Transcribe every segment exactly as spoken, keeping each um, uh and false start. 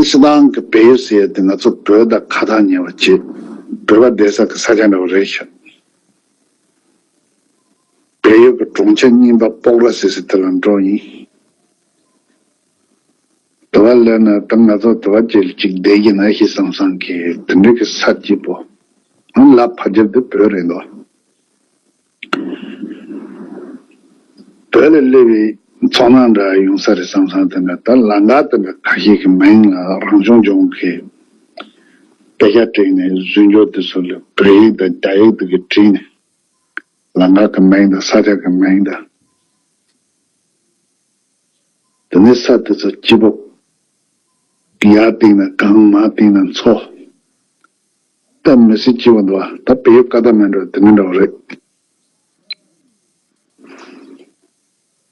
སྤྱིར་བཏང་གི་བལ་ཡུལ་ཟེར་ཡ་དེ་ང་ཚོ་བོད་དང་ཁ་ཐག་ཉེ་བ་བྱས། བོད་པ་བསྡད་ས་གི་ས་ཆ་འདྲ་བོ་རེད་ཤག་བལ་ཡུལ་གྱི་གྲོང་ཁྱེར་རྙིང་པ་སྤོག་ར་ཟེར་ས་དེ་ལ་འགྲོ་ཡིན། དེ་བ་ལས་ན་ད་ང་ཚོ་དེ་བ་ཅིག་ཅིག་བསྡད་ཀྱི་ན་ཤི་བསམ་བསམ་གི་དེ་འདྲའི་གི་ས་སྐྱིད་པོ། ཨང་ལ་ཕ་རྒྱབ་དེ་བོད་རེད་འདུག་བོད་ལ་སླེབས་པའི་ཚོར་སྣང་འདྲ་ཡོང་ས་རེད་བསམ་བསམ་དེ་འདྲ། ད་ལམ་ཁ་དེ་འདྲ་ཁ་ཤས་ཀྱི་མིང་ལ་རང་སྐྱོང་ལྗོངས་ཀྱི་དཔེ་ཆ་བྲིས་ནས་བཟོས་འཇོག་དེ་ཚོ་ལ་བོད་ཡིག་དང་རྒྱ་ཡིག་དེ་གི་བྲིས་ནས། ལམ་ཁ་གི་མིང་དང་ས་ཆ་གི་མིང་དང་། དེ་ནས་ས་དེ་ཚོ་སྐྱིད་པོ། ཡར་བཏིང་ན་གངས། མར་བཏིང་ན་མཚོ། ད་མི་སྲིད་སྐྱིད་པོ་འདུག་བ། ད་བལ་ཡུལ་ཀ་ད་མན་འགྲོ་དེ་མི་འདྲ་བ་རེད།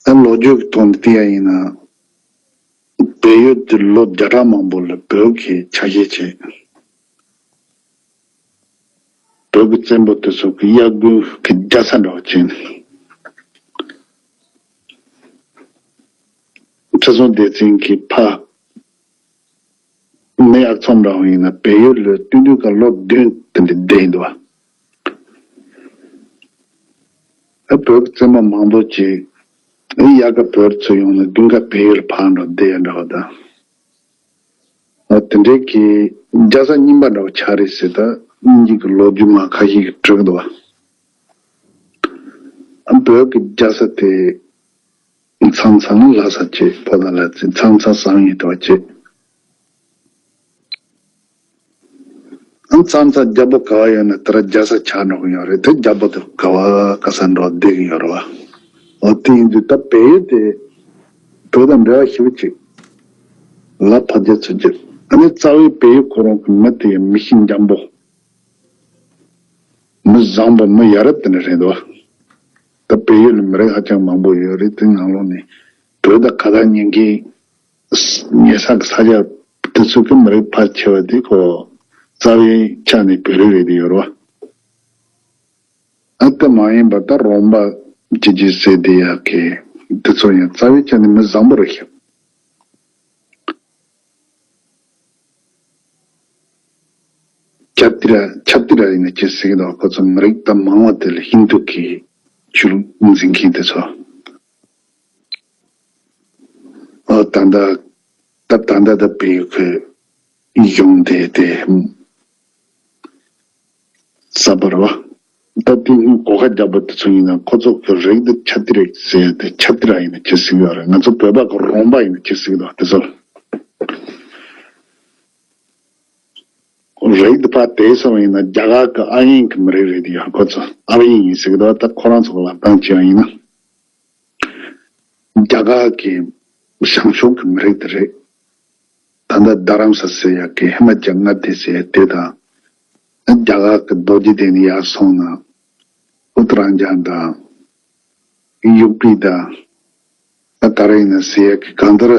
ད་ལོ་རྒྱུས་ཀྱི་ཐོག་ནས་བལྟས་ཡ་ཡིན་ན། བལ་ཡུལ་དེ་ལོ་བརྒྱ་ཕྲག་མང་པོ་ལ་བོད་ཀྱི་ཆ་ཤས་བྱས། བོད་ཀྱི་བཙན་པོ་དེ་ཚོ་གི་དབྱར་དགུན་གྱི་རྒྱལ་ས་འདྲ་བོ་བྱས་ནས། ཁྲི་སྲོང་ལྡེ་བཙན་གྱི་ཕ་མི་ཡག་ཚོམ་འདྲ་བོ་ཡིན་ན་བལ་ཡུལ་ལ་སྟོན་དུས་ཀ་ལོ་བདུན་དེ་འདྲ་བསྡད་འདུག་བ། ཨ་བོད་ཀྱི་བཙན་པོ་མང་པོ་ཅིག་ཨ་དབྱར་ཁ་བོད་ཚུར་ཡོང་ན་དགུན་ཁ་བལ་ཡུལ་ཕར་འགྲོ་བསྡད་འདྲ་བ་དང་། ཨ་དེ་འདྲའི་གི་རྒྱལ་ས་རྙིང་པ་འདྲ་བོ་ཆགས་རེད་ཟེར། ད་སྙིང་རྗེ་གི་ལོ་རྒྱུས་མ་ཁ་ཤས་ཀྱིས་བྲིས་འདུག་བ། ཨ་བོད་ཀྱི་རྒྱལ་ས་དེ་མཚམས་མཚམས་ལྷ་ས་བྱས། ཕོ་བྲང་ལ་བརྩིས། མཚམས་མཚམས་བསམ་ཡས་དེ་བ་བྱས། ཨ་མཚམས་མཚམས་རྒྱལ་པོ་ག་བ་ཡོད་ན་དེ་ར་རྒྱལ་ས་ཆགས་འགྲོ་གི་ཡོད་རེད། དེ་རྒྱལ་པོ་དེ་ག་བ་ག་ས་འགྲོ་བསྡད་ཀྱི་ཡོད་རེད་བ། འོ་དེ་ཡིན་དུས་ད་བལ་ཡུལ་དེ་བོད་དང་འབྲེལ་བ་ཞེ་པོ་ཅིག་ལ་ཕར་རྒྱ་ཚུར་རྒྱ། ཨ་ནི་རྩ་བའི་བལ་ཡུལ་ཁོ་རང་གི་མི་དེ་ཡང་མི་གཤིས་འཇམ་པོ། མི་བཟང་པོ་མི་ཡ་རབས་དེ་འདྲ་རེད་འདུག་ད་བལ་ཡུལ་ལ་མི་རིགས་ཧ་ཅང་མང་པོ་ཡོད་རེད། དེ་ནང་ལོགས་ནས་བོད་དང་ཁ་ཐག་ཉེ་མཁན་ཉེ་ས་གི་ས་ཆ་དེ་ཚོ་གི་མི་རིགས་ཕལ་ཆེ་བ་དེ་ཁོ་རྩ་བའི་ཆ་ནས་བོད་རིགས་རེད་དེ་ཡོད་རེད་བ། ཨ་དེ་མ་ཡིན་པ་ད་རོང་པ་ཅི་ཅི་ཟེར་དེ་ཡག་གི་དེ་ཚོ་ཡང་རྩ་བའི་ཆ་ནས་མི་བཟང་པོ་རེད་ཤག་ཆབ་ཏི་ར་ཆབ་ཏི་ར་ཡིན་ན་ཅི་ཟེར་གི་འདུག་ཁོ་ཚོ་མི་རིགས་ད་མང་བ་དེ་ལ་ཧིན་དུ་གི་ཆོས་ལུགས་འཛིན་མཁན་དེ་ཚོ། ཨོ་ད་ལྟ་ད་ད་ལྟ་ད་བལ་ཡུལ་གྱི་གཞུང་དེ་དེ་གསར་པ་རེད་བ། ད་དེ་སྔོན་གོ་ཁ་རྒྱག་པ་དེ་ཚོ་ཡིན་ན་ཁོ་ཚོ་གི་རིགས་དེ་ཆབ་ཏི་ར་ཟེར་ཏེ་ཆབ་ཏི་ར་ཡིན་ན་ཅི་ཟེར་གི་ཡོད་རེད། ང་ཚོ་བོད་པ་གི་རོང་པ་ཡིན་ན་ཅི་ཟེར་གི་འདུག་དེ་ཚོ། རིགས་དེ་ཕར་དེད་སོང་བ་ཡིན་ན་རྒྱ་གར་གི་ཨ་ཡིན་གི་མི་རིགས་རེད་དེ་ཡང་ཁོ་ཚོ་ཨ་ཡིན་ཡིན་ཟེར་གི་འདུག་ད་ཁོ་རང་ཚོ་གི་ལབ་སྟངས་བྱས་པ་ཡིན་ན། རྒྱ་གར་གྱི་བྱང་ཕྱོགས་ཀྱི་མི་རིགས་དེ་རེད། ད་ལྟ་རྡ་རམ་ས་ཟེར་ཡག་གི་ཧི་མ་ཅལ་མངའ་སྡེ་ཟེར་ཡག་དེ་དང་། རྒྱ་གར་གྱི་རྡོ་རྗེ་གདན་ནས་ཡར་སོང་ན། ཨུ་ཏ་རན་ཇན་དང་། ཡུ་པི་དང་། ད་ག་རེ་ཡིན་ན་ཟེར་ཡག་གི་གང་ལྟར།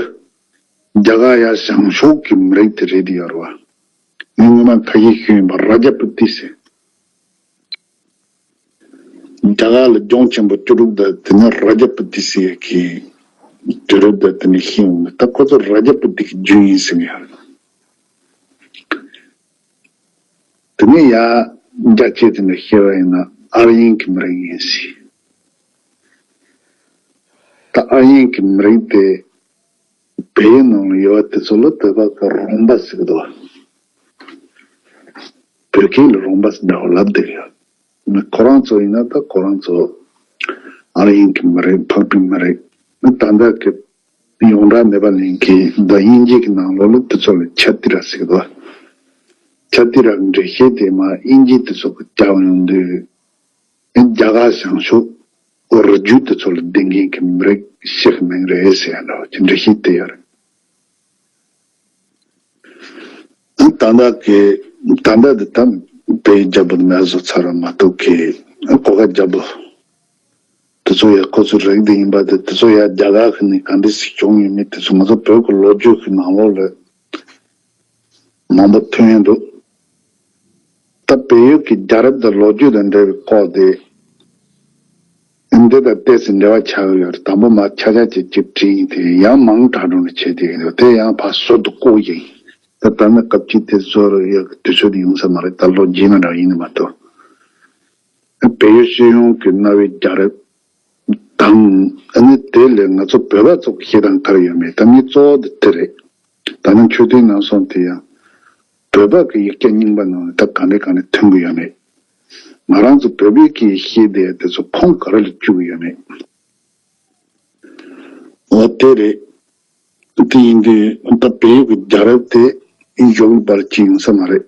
རྒྱ་གར་ཡར་བྱང་ཕྱོགས་ཀྱི་མི་རིགས་དེ་རེད་དེ་ཡོད་རེད་བ། ངས་སྔོན་མ་ཁ་ཤས་ཞུས་ཡིན་པ་ར་ཇ་པུ་ཏི་ཟེར། རྒྱ་གར་ལ་ལྗོངས་ཆེན་པོ་བཅུ་དྲུག་དང་དེ་ནས་ར་ཇ་པུ་ཏི་ཟེར་གྱི་དུས་རབས་དང་དེ་ནས་ཤེས་འོང་གི། ད་ཁོ་ཚོ་ར་ཇ་པུ་ཏི་གི་རྒྱུད་ཡིན་ཟེར་གི་ཡོད། དེ་ནས་ཡ་རྒྱ་ཆེ་དེ་ནས་བཤད་པ་ཡིན་ན་ཨར་ཡན་གྱི་མི་རིགས་ཡིན་ཟེར། ད་ཨར་ཡན་གྱི་མི་རིགས་དེ། བལ་ཡུལ་ནང་ལ་ཡོད་པ་དེ་ཚོ་ལ་བོད་པ་གི་རོང་པ་ཟེར་གི་འདུག་བོད་སྐད་ལ་རོང་པ་ཟེར་འདྲ་བོ་ལབ་བསྡད་ཡོད། ཁོ་རང་ཚོ་ཡིན་ན་ད་ཁོ་རང་ཚོ་ཨ་རི་ཡིན་གྱི་མི་རེད། འཕགས་པའི་མི་རེད། ད་ལྟ་གི་ཡོངས་གྲགས་མེད་པ་ལེན་གྱི་ད་དབྱིན་ཇི་གི་ནང་ལོགས་ལ་དེ་ཚོ་ལ་ཆ་ཏི་ར་ཟེར་གི་འདུག་ཆ་ཏི་ར་གི་འགྲེལ་བཤད་དེ་མ་དབྱིན་ཇི་དེ་ཚོ་གི་རྒྱག་ཡོང་དུས། རྒྱ་གར་བྱང་ཕྱོགས་རི་རྒྱུད་དེ་ཚོ་ལ་སྡོད་མཁན་གྱི་མི་རིགས་ཤིག་མིང་རེད་ཟེར་ཡ་འདྲ་བ་ཅིག་འགྲེལ་བཤད་དེ་ཡོད་རེད། ད་ལྟ་གི་ད་ལྟ་དེ་ད་བལ་ཡུལ་རྒྱལ་པོ་དེ་མེད་བཟོ་ཚར་བ་མ་གཏོགས་གི་གོ་ཁ་རྒྱལ་པོ་དེ་ཚོ་ཡ་ཁོ་ཚོ་རིགས་དེ་ཡིན་པ་དེ་དེ་ཚོ་ཡ་རྒྱ་གར་གི་ནས་ག་འདྲ་ཞིག་བྱུང་ཡོད་མེད་དེ་ཚོ་ང་ཚོ་བོད་ཀྱི་ལོ་རྒྱུས་ཀྱི་ནང་ལོགས་ལ། མང་པོ་ཐོན་ཡོད་འདུག་ད་བལ་ཡུལ་གྱི་རྒྱལ་རབས་དང་ལོ་རྒྱུས་དང་འབྲེལ་བའི་སྐོར་དེ། འདི་དང་ཏོག་ཙམ་འབྲེལ་བ་ཆགས་ཡོད་རེད། དང་པོ་མ་ཆ་ཆ་ཅིག་ཅིག་བྲིས་ཡིན་དེ་ཡང་མང་དྲགས་འགྲོ་ནས་བྱས་དེ་ཡིན་འདུག་དེ་ཡང་ཕར་ཟུར་དུ་བཀོད་ཡིན། ད་ད་ནི་སྐབས་ཅིག་དེ་ཚོར་ཡག་གི་དུས་ཚོད་ཡོང་ས་མ་རེད། ད་ལོ་རྗེས་མ་འདྲ་ཡིན་ནི་མ་གཏོགས། བལ་ཡུལ་སྤྱི་ཡོངས་ཀྱི་གནའ་བོའི་རྒྱལ་རབས་དང་། ཨ་ནི་དེ་ལས་ང་ཚོ་བོད་པ་ཚོ་གི་བཤད་སྟངས་ག་རེ་ཡོད་མེད། ད་ངའི་གཙོ་བོ་དེ་དེ་རེད། ད་ནི་མཆོད་རྟེན་རྣམ་གསུམ་དེ་ཡང་བོད་པ་གི་ཡིག་ཆ་རྙིང་པ་ནང་ནས་ད་ག་འདྲ་ག་འདྲ་ཐོན་གི་ཡོད་མེད། ང་རང་ཚོ་བོད་པའི་གི་ཤེས་ལྡན་དེ་ཚོ་ཁུངས་ག་རེ་ལ་བཅུག་གི་ཡོད་མེད། འོ་དེ་རེད། དེ་ཡིན་དུས་ད་བལ་ཡུལ་གྱི་རྒྱལ་རབས་དེ་ཡོང་བར་ཅི་ཡོང་ས་མ་རེད།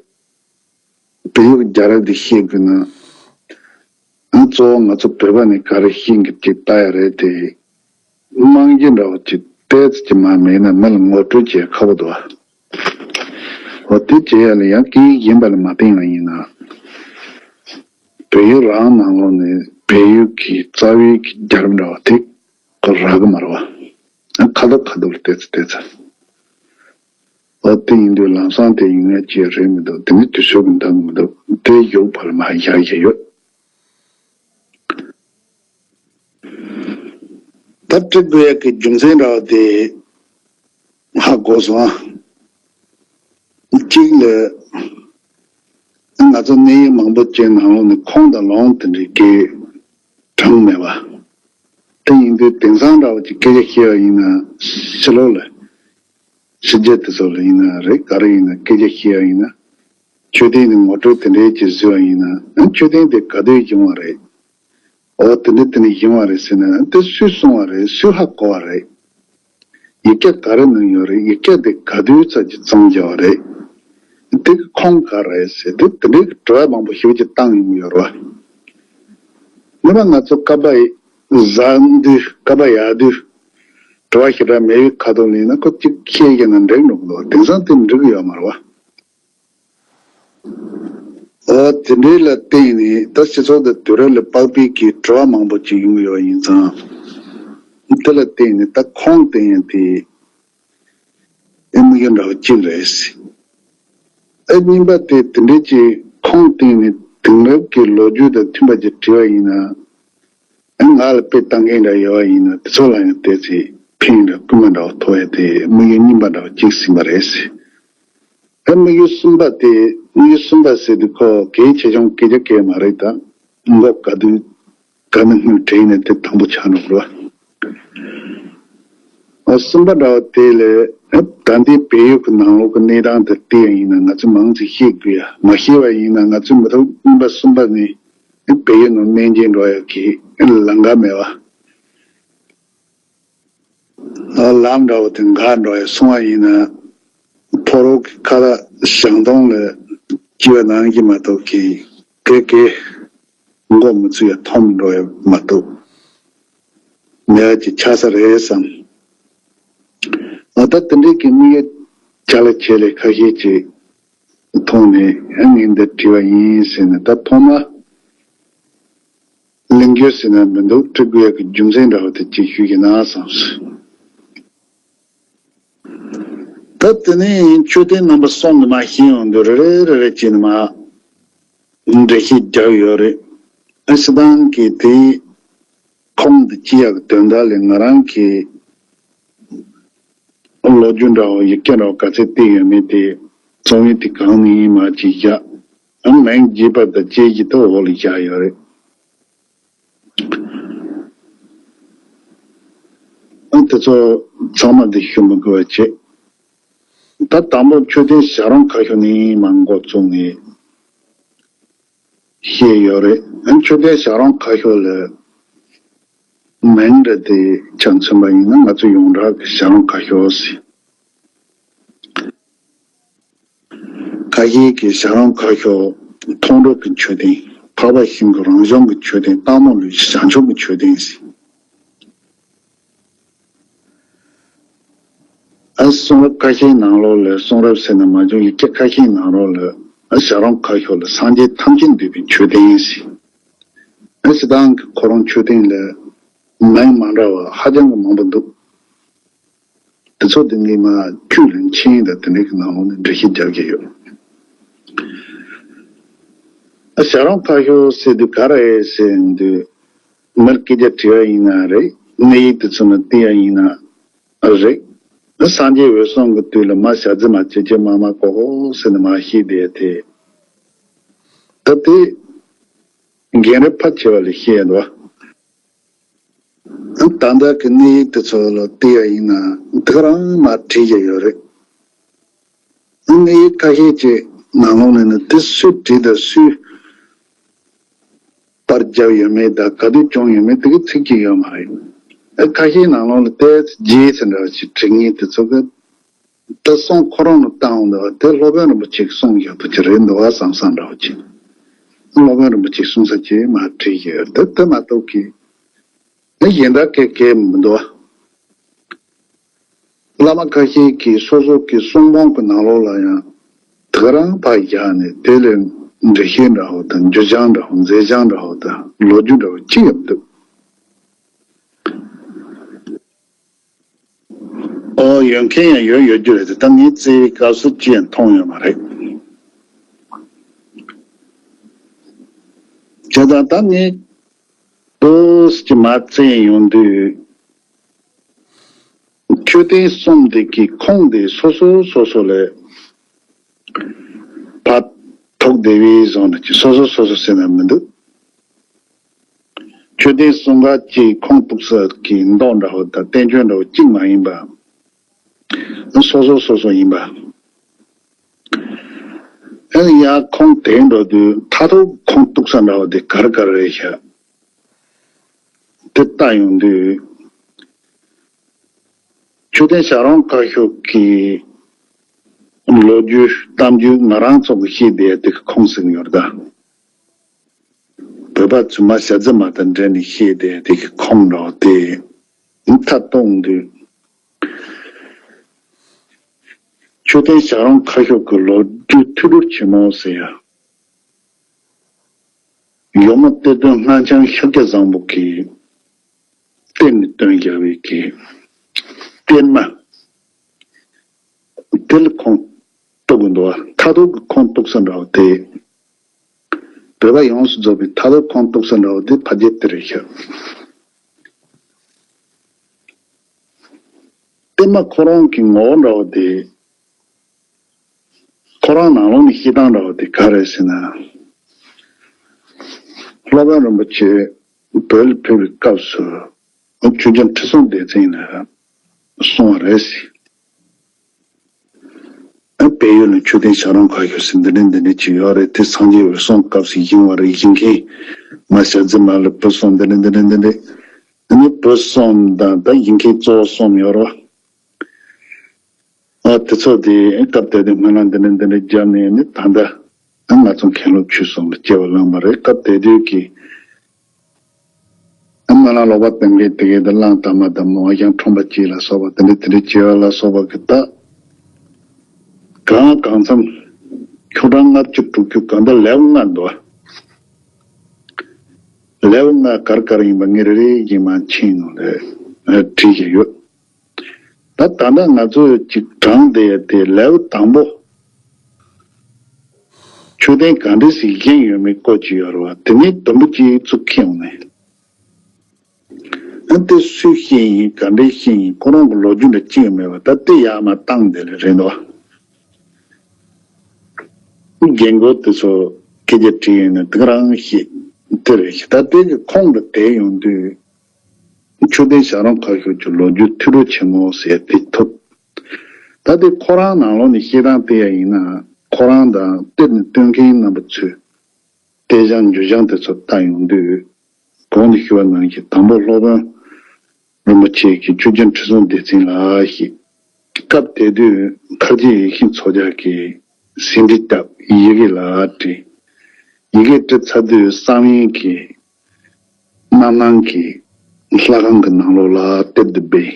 བལ་ཡུལ་གྱི་རྒྱལ་རབས་དེ་ཤེས་དགོས་ན། ཨ་གཙོ་བོ་ང་ཚོ་བོད་པ་ནས་ག་རེ་ཤེས་ཀྱི་ཅིག་ལྟ་ཡ་རེད་དེ། རྨང་གཞི་འདྲ་བོ་ཅིག་ཏོག་ཙམ་ཅིག་མ་མེད་ན་མི་ལ་ངོ་སྤྲོད་བྱེད་ཁག་པོ་འདུག་བ། འོ་དེ་བྱེད་ཡ་ལ་ཡང་སྐད་ཡིག་གཞན་པ་ལ་མ་བསྟན་ཡ་ཡིན་ན། བལ་ཡུལ་རང་ནང་ལོགས་ནས་བལ་ཡུལ་གྱི་རྩ་བའི་གི་རྒྱལ་རབས་འདྲ་བ་དེ་ཁོ་རག་གི་མ་རེད་བ། ཁ་ཐོག་ཁ་ཐོག་ལ་བལྟས་ཚེ་བལྟས་ཚེ། འོ་དེ་ཡིན་དུས་ལམ་སང་དེ་ཡིན་ངེས་ཅིག་རེད་མི་འདུག་དེ་ནི་དུས་ཚོད་ཀྱི་འདང་མི་འདུག་དེ་ཡོད་བར་མ་བཞག་བཞག་ཡོད། ད་འབྲི་དགོས་ཡག་གི་རྒྱུ་མཚན་འདྲ་བ་དེ་ཧ་གོ་སོང་ཨ། གཅིག་ལ་ང་ཚོ་གནས་ཡིག་མང་པོ་ཅིག་ནང་ལོགས་ནས་ཁུངས་དང་ལུང་དེ་འདྲའི་གི་དྲངས་མེད་པ། དེ་ཡིན་དུས་དེང་སང་འདྲ་བ་ཅིག་སྐད་ཆ་བཤད་པ་ཡིན་ན་ཕྱི་ལོགས་ལ། ཕྱི་རྒྱལ་དེ་ཚོ་ལ་ཡིན་ན་རེད། ག་རེ་ཡིན་ན་སྐད་ཆ་བཤད་ཡ་ཡིན་ན། མཆོད་རྟེན་དེ་ངོ་སྤྲོད་དེ་འདྲའི་ཅིག་བཟོས་པ་ཡིན་ན། ཨ་མཆོད་རྟེན་དེ་ག་དུས་བྱུང་བ་རེད། འོ་དེ་འདྲ་དེ་འདྲ་བྱུང་བ་རེད་ཟེར་ན། ཨ་དེ་སུས་གསུངས་པ་རེད། སུས་ཧ་གོ་བ་རེད། ཡིག་ཆ་ག་རེ་ནང་ཡོད་རེད། ཡིག་ཆ་དེ་ག་དུས་ཙམ་གྱི་བརྩམས་བྱས་པ་རེད། དེ་གི་ཁུངས་ག་རེད་ཟེར་དེ་དེ་འདྲའི་གི་དྲི་བ་མང་པོ་ཞེ་པོ་ཅིག་བཏང་ཡོང་གི་ཡོད་རེད་བ། སྔོན་མ་ང་ཚོ་ཀ་པ་ཟ་དུས་ཀ་པ་ཡག་དུས། དྲི་བ་ཞེ་དྲག་མེད་པའི་ཁ་ཐུག་ལ་ཡིན་ན་ཁོ་གཅིག་ཁྱེད་ཀྱི་ནང་འགྲིག་འགྲོ་གི་འདུག་དེང་སང་དེ་འགྲིག་གི་ཡོད་མ་རེད་བ། འོ་དེ་འདྲའི་ལ་བརྟེན་ནས་ད་སྤྱི་ཚོགས་དང་དུས་རབས་ལ་དཔག་པའི་གི་དྲི་བ་མང་པོ་ཅིག་ཡོང་གི་ཡོད་ཡིན་ཙང་། དེ་ལ་བརྟེན་ནས་ད་ཁུངས་བསྟན་ཡ་དེ་ཨེ་དམིགས་ཡུལ་འདྲ་བོ་གཅིག་རེད། ཨེ་གཉིས་པ་དེ་དེ་འདྲའི་ཅིག་ཁུངས་བསྟན་ནས་དེང་རབས་ཀྱི་ལོ་རྒྱུས་དང་མཐུན་པ་ཅིག་བྲིས་པ་ཡིན་ན། ཨ་ང་ལ་དཔེ་བལྟ་མཁན་འདྲ་ཡོད་པ་ཡིན་ན་དེ་ཚོ་ལ་ཡང་བལྟས་ཚེ་ཕན་ཡོན་འདྲ་སྐུལ་མ་འདྲ་བ་ཐོབ་ཡ་དེ་དམིགས་ཡུལ་གཉིས་པ་འདྲ་བ་གཅིག་ཟིན་པ་རེད། ཨ་དམིགས་ཡུལ་གསུམ་པ་དེ་དམིགས་ཡུལ་གསུམ་པ་ཟེར་དུས་ཁོ་གལ་ཆེ་ཆུང་སྐད་ཆ་སྐད་མ་རེད་ད། མགོ་ག་དུས་ག་ནས་སྔོན་དྲན་ནས་དེ་དང་པོ་ཆགས་འགྲོ་དགོས་པ། ཨ་གསུམ་པ་འདྲ་བ་དེ་ལས་ཨ་ད་ལྟའི་བལ་ཡུལ་གྱི་ནང་ལོགས་ཀྱི་གནས་སྟངས་དེ་བལྟས་ཡ་ཡིན་ན་ང་ཚོས་མང་ཙམ་ཤེས་དགོས་ཡ། མ་ཤེས་པ་ཡིན་ན་ང་ཚོས་མི་ཐོག་གཉིས་པ་གསུམ་པ་ནས། བལ་ཡུལ་ནང་སྨན་བྱེད་འགྲོ་ཡག་གི་ལམ་ཁ་མེད་པ། ལམ་འདྲ་བོ་དེ་འགག་འགྲོ་ཡག་སོང་བ་ཡིན་ན། ཕོ་རོག་གི་ཁ་ལག་ཞང་སྟོང་ལ་སྐྱེ་བ་ནང་གི་མ་གཏོགས་ཀྱི་སྐད་སྐད་མགོ་མི་ཚོས་ཡ་མཐོང་འགྲོ་ཡག་མ་གཏོགས་མེད་པ་ཅིག་ཆགས་ས་རེད་བསམ། ཨ་ད་དེ་འདྲའི་གི་དམིགས་ཡུལ་ཅ་ལག་ཆེ་ལས་ཁ་ཤས་ཅིག་ཐོག་ནས་ཨ་ངས་འདི་བྲིས་པ་ཡིན་ཟེར་ནས་ད་ཐོག་མ་གླེང་རྒྱུ་ཟེར་ན་མི་འདུག་འབྲི་དགོས་ཡག་གི་རྒྱུ་མཚན་འདྲ་བ་དེ་ཅིག་ཞུས་ཀྱི་ན་བསམས། ད་དེ་ནས་མཆོད་རྟེན་རྣམ་པ་གསུམ་དུ་མ་ཤེས་ཡོང་དུས་རེ་རེ་རེ་རེ་བྱས་ནས་མ་འགྲེལ་བཤད་རྒྱག་ཡོད་རེད། ཨ་སྤྱིར་བཏང་གི་དེའི་ཁུངས་དེ་ཅི་ཡག་གི་དོན་དག་ལས་ང་རང་གི་ལོ་རྒྱུས་འདྲ་བོ་ཡིག་ཆ་འདྲ་བོ་ག་ཚད་བལྟས་ཡོད་མེད་དེ་རྩོམ་ཡིག་དེ་གང་ནས་ཡིན་མ་ཅིག་བཞག་ཨ་མིང་རྒྱས་པ་དང་བཅས་ཀྱི་ཐོག་འོག་ལ་བཞག་ཡོད་རེད། ཨ་དེ་ཚོ་ཚང་མ་འདི་ཞུ་མི་དགོས་པ་བྱེད། ད་དང་པོ་མཆོད་རྟེན་བྱ་རུང་ཁ་ཤོར་ནས་མར་འགོ་བཙུགས་ནས་བཤད་ཡོད་རེད། ཨ་མཆོད་རྟེན་བྱ་རུང་ཁ་ཤོར་ལ་མིང་འདྲ་དེ་ཆ་མཚོན་པ་ཡིན་ན་ང་ཚོ་ཡོངས་གྲགས་ཀྱི་བྱ་རུང་ཁ་ཤོར་ཟེར། ཁ་ཤས་ཀྱིས་བྱ་རུང་ཁ་ཤོར་མཐོང་གྲོལ་གྱི་མཆོད་རྟེན། འཕགས་པ་ཤིང་གི་རང་བྱུང་གི་མཆོད་རྟེན། སྟག་མོ་ལུས་ཀྱི་བྱང་ཆུབ་ཀྱི་མཆོད་རྟེན་ཟེར། ཨ་གསུང་རབ་ཁ་ཤས་ནང་ལོགས་ལ་གསུང་རབ་ཟེར་ན་མ་བྱུང་ཡིག་ཆ་ཁ་ཤས་ནང་ལོགས་ལ་ཨ་བྱ་རུང་ཁ་ཤོར་ལ་སངས་རྒྱས་ཐམས་ཅད་འདུས་པའི་མཆོད་རྟེན་ཟེར། ཨ་སྤྱིར་བཏང་གི་ཁོ་རང་མཆོད་རྟེན་ལ་མིང་མ་འདྲ་བ་ཧ་ཅང་གི་མང་པོ་འདུག་དེ་ཚོ་དེ་ངས་མ་ཁྱོད་ལ་མཆན་དང་དེ་འདྲའི་གི་ནང་ལོགས་ནས་འགྲེལ་བཤད་རྒྱག་གི་ཡོད། ཨ་བྱ་རུང་ཁ་ཤོར་ཟེར་དུས་ག་རེ་ཟེར་དུས་མིར་སྐད་ཆ་དྲི་བ་ཡིན་ན་རེད། གནས་ཡིག་དེ་ཚོ་ནས་བལྟས་ཡ་ཡིན་ན་རེད། སངས་རྒྱས་འོད་སྲུང་གི་དུས་ལ་མ་ཞ་ཙི་མ་ཅི་ཅི་མ་མ་ཀོ་ཀོ་ཟེར་ནས་མ་བཤད་བསྡད་དེ། ད་དེ་རྒན་རབས་ཕལ་ཆེ་བ་ལ་བཤད་འདུག་ད་ལྟ་གི་གནས་ཡིག་དེ་ཚོ་ལ་བལྟས་ཡ་ཡིན་ན་དེ་རང་མ་བྲིས་ཀྱི་ཡོད་རེད། གནས་ཡིག་ཁ་ཤས་ཅིག་ནང་ལོགས་ནས་ནི་དེ་སུས་བྲིས་དང་སུས་པར་བརྒྱབ་ཡོད་མེད་དང་ག་དུས་བྱུང་ཡོད་མེད་དེ་གི་ཚིག་ཅིག་ཡོད་མ་རེད། ཨ་ཁ་ཤས་ནང་ལོགས་ལ་ཏོག་ཙམ་རྗེས་སུ་འདྲ་བ་ཅིག་བྲིས་མཁན་དེ་ཚོ་གི་ད་གསུང་ཁོ་རང་ལ་བཏང་འོང་འདུག་བ། དེ་སློབ་དཔོན་རིན་པོ་ཆེས་གསུངས་ཡག་པོ་ཅིག་རེད་འདུག་བ་བསམ་བསམ་འདྲ་བོ་ཅིག་སློབ་དཔོན་རིན་པོ་ཆེས་གསུངས་ས་ཅིག་མ་བྲིས་ཡོད་དེ་དེ་མ་གཏོགས་ཀྱི་ཨ་གཞན་དག་གས་གས་མི་འདུག་བ། བླ་མ་ཁ་ཤས་ཀྱིས་སོ་སོ་གི་གསུང་འབུམ་གྱི་ནང་ལོགས་ལ་ཡང་དེ་ག་རང་ཕར་བཞག་ནས་དེ་ལས་འགྲེལ་བཤད་འདྲ་བོ་དང་འགྱུར་བྱང་འདྲ་བོ་མཛད་བྱང་འདྲ་བོ་དང་ལོ་རྒྱུས་འདྲ་བོ་ཅི་ཡང་མི་འདུག་ཨོ་ཡོད་མཁན་ཡང་ཡོད་ཡོད་རྒྱུ་རེད་དེ་ད་ངས་བཙལ་བའི་སྐབས་སུ་ཅི་ཡང་མཐོང་ཡོད་མ་རེད། བྱས་ཙང་ད་ངས་ཏོག་ཙམ་མར་བཙལ་ཡོང་དུས། མཆོད་རྟེན་གསུམ་དེ་གི་ཁུངས་དེ་སོ་སོ་སོ་སོ་ལས་ཕར་ཐུག་བསྡད་པའི་བཟོ་འདྲ་ཅིག་སོ་སོ་སོ་སོ་ཟེར་ན་མི་འདུག་མཆོད་རྟེན་གསུམ་ཀ་གཅིག་ཁུངས་གཏུགས་ས་གི་མདོ་འདྲ་བོ་དང་བསྟན་བཅོས་འདྲ་བོ་གཅིག་མ་ཡིན་པ། སོ་སོ་སོ་སོ་ཡིན་པ། ཨ་ནི་ཡང་ཁུངས་དེ་འགྲོ་དུས་མཐར་ཐུག་ཁུངས་གཏུགས་ས་འདྲ་བོ་དེ་ག་རེ་ག་རེ་རེད་ཤག་དེ་ལྟ་ཡོང་དུས། མཆོད་རྟེན་བྱ་རུང་བཀའ་ཤོག་གི་ལོ་རྒྱུས་གཏམ་རྒྱུད་ང་རང་ཚོ་གི་ཤེས་བསྡད་དེ་གི་ཁུངས་ཟིན་ཡོད་ད། བོད་པ་ཚོས་མ་ཞ་ཙི་མ་དང་འབྲེལ་ནས་ཤེས་བསྡད་དེ་གི་ཁུངས་འདྲ་བོ་དེ་མཐའ་གཏོང་དུས། མཆོད་རྟེན་བྱ་རུང་བཀའ་ཤོག་གི་ལོ་རྒྱུས་ཐོས་གྲོལ་ཆེན་མོ་ཟེར་ཡ། ཡོལ་མོ་གཏེར་སྟོན་སྔགས་འཆང་ཤཱཀྱ་བཟང་པོ་གིས་གཏེར་ནས་བཏོན་རྒྱག་པའི་གི་གཏེར་མ་དེ་ལ་ཁུངས་གཏུགས་དགོས་འདུག་བ། མཐར་ཐུག་གི་ཁུངས་གཏུགས་ས་འདྲ་བ་དེ། བོད་པ་ཡོངས་སུ་རྫོགས་པའི་མཐར་ཐུག་ཁུངས་གཏུགས་ས་འདྲ་བ་དེ་ཕལ་ཆེར་དེ་རེད་ཤག་གཏེར་མ་ཁོ་རང་གི་ངོ་བོ་འདྲ་བ་དེ། ཁོ་རང་ནང་ལོགས་ནས་བཤད་སྟངས་འདྲ་བ་དེ་ག་རེ་ཟེར་ན། སློབ་དཔོན་རིན་པོ་ཆེ་བོད་ལ་ཕེབས་པའི་སྐབས་སུ་ཆོས་རྒྱལ་ཁྲི་སྲོང་ལྡེ་བཙན་ལ་གསུངས་པ་རེད་ཟེར། ཨ་བལ་ཡུལ་ལ་མཆོད་རྟེན་བྱ་རུང་བཀའ་ཤོག་ཟེར་འདི་འདྲ་འདི་འདྲ་ཅིག་ཡོད་རེད་དེ་སངས་རྒྱས་འོད་སྲུང་སྐབས་སུ་བཞེངས་པ་རེད། བཞེངས་མཁན་མ་ཞ་ཙི་མ་ལ་བུ་གསུམ་འདི་འདྲ་འདི་འདྲ་འདི་འདྲ། ཨ་ནི་བུ་གསུམ་དང་ད་བཞེངས་མཁན་གཙོ་བོ་གསུམ་ཡོད་རེད་བ། ཨ་དེ་ཚོ་དེ་སྐབས་དེ་དུས་སྨོན་ལམ་འདི་འདྲ་འདི་འདྲ་བརྒྱབ་ནས་ནི་ད་ལྟ་ང་ཚོ་མཁན་སློབ་ཆོས་གསུམ་ལ་སྐྱེ་བ་བླངས་པ་རེད། སྐབས་དེ་དུས་ཀྱི་སྨོན་ལམ་ལོག་པ་གཏོང་མཁན་དེ་གའི་དེ་གླང་དར་མ་དང་མོ་ཨ་ཞང་ཁྲོམ་པ་སྐྱིད་ལ་སོགས་པ་དེ་འདྲ་དེ་འདྲ་བྱེད་པ་ལ་སོགས་པ་གི་ད་གང་གང་འཚམ་ཁྱོ་གྲངས་ལྔ་བཅུ་དྲུག་ཅུ་གང་ལྟར་ལེའུ་ལྔ་འདུག་ལེའུ་ལྔ་གར་གར་ཡིན་པ་ངས་རེ་རེ་བཞིན་མར་ཕྱིན་ནང་ལ་བྲིས་བཞག་ཡོད། ད་ད་ལྟ་ང་ཚོས་ཅིག་དྲངས་བསྡད་ཡ་དེ་ལེའུ་དང་པོ། མཆོད་རྟེན་ག་འདྲ་ཞིག་བཞེངས་ཡོད་མེད་སྐོར་ཅིག་ཡོད་རེད་བ། དེ་ནས་དུམ་བུ་གཅིག་ཚུར་འཁྱེར་ཡོང་ནས། ཨ་དེ་སུས་བཞེངས་ཡིན་ག་འདྲས་བཞེངས་ཡིན་ཁོ་རང་གི་ལོ་རྒྱུས་འདྲ་ཅི་ཡང་མེད་པ་ད་དེ་ཡར་མར་བཏང་བསྡད་ལེ་རེད་འདུག་བ། རྒན་རྒོན་དེ་ཚོ་སྐད་ཆ་དྲིས་ཡོང་ན་དེ་ག་རང་ཤེས་དེ་རེད་ཤེས། ད་དེ་གི་ཁོངས་ལ་བསྡད་ཡོང་དུས། མཆོད་རྟེན་བྱ་རུང་བཀའ་ཤོག་གི་ལོ་རྒྱུས་ཐོས་གྲོལ་ཆེན་མོ་ཟེར་དེ་ཐོབ། ད་དེ་ཁོ་རང་ནང་ལོགས་ནས་བཤད་སྟངས་བལྟས་ཡ་ཡིན་ན་ཁོ་རང་དང་གཏེར་ནས་བཏོན་མཁན་རྣམ་པ་ཚོས་གཏེར་བྱང་འགྱུར་བྱང་དེ་ཚོ་བལྟ་ཡོང་དུས་གོང་དུ་ཞུས་པ་ནང་བཞིན་དང་པོ་སློབ་དཔོན་རིན་པོ་ཆེ་གིས་ཆོས་རྒྱལ་ཁྲི་སྲོང་ལྡེ་བཙན་ལ་ཞེས། སྐབས་དེ་དུས་མཁར་རྗེ་ཡེ་ཤེས་མཚོ་རྒྱལ་གྱིས་ཟིན་བྲིས་བཏབ་ཡི་གེ་ལ་བྲིས། ཡི་གེ་བྲིས་ཚར་དུས་བསམ་ཡས་ཀྱི་རྣམ་སྣང་གིས་ལྷ་ཁང་གི་ནང་ལོགས་ལ་གཏེར་དུ་སྦས།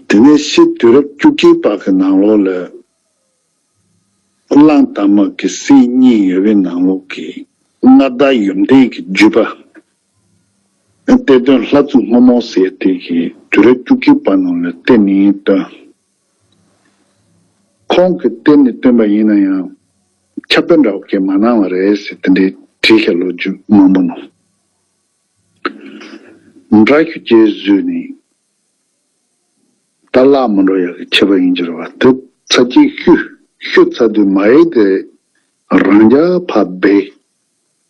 དེ་ནས་ཕྱི་དུས་རབས་བཅུ་གཅིག་པ་གི་ནང་ལོགས་ལ་གླང་དར་མ་གི་སྲས་གཉིས་ཡོད་པའི་ནང་ལོགས་ཀྱི་མངའ་བདག་ཡོན་ཏན་གྱི་བརྒྱུད་པ། གཏེར་སྟོན་ལྷ་བཙུན་སྔོན་མོ་ཟེར་དེ་གིས་དུས་རབས་བཅུ་གཅིག་པ་ནང་ལ་གཏེར་ནས་བཏོན། ཁོང་གིས་གཏེར་ནས་བཏོན་པ་ཡིན་ན་ཡང་ཁྱབ་སྤེལ་འདྲ་བོ་གས་མ་གནང་བ་རེད་ཟེར་དེ་འདྲའི་བྲིས་ཤག་ལོ་རྒྱུས་མང་པོ་ནང་། འདྲ་ཤུ་རྗེས་བཟོས་ནས་ ད་བརླག་མི་འགྲོ་ཡག་གི་ཁྱད་པར་ཡིན་གྱི་རེད་བ། དེ་ཚར་གཅིག་བཤུས་བཤུས་ཚར་དུས་མ་ཡིག་དེ་རང་རྐྱ་ཕར་སྦས།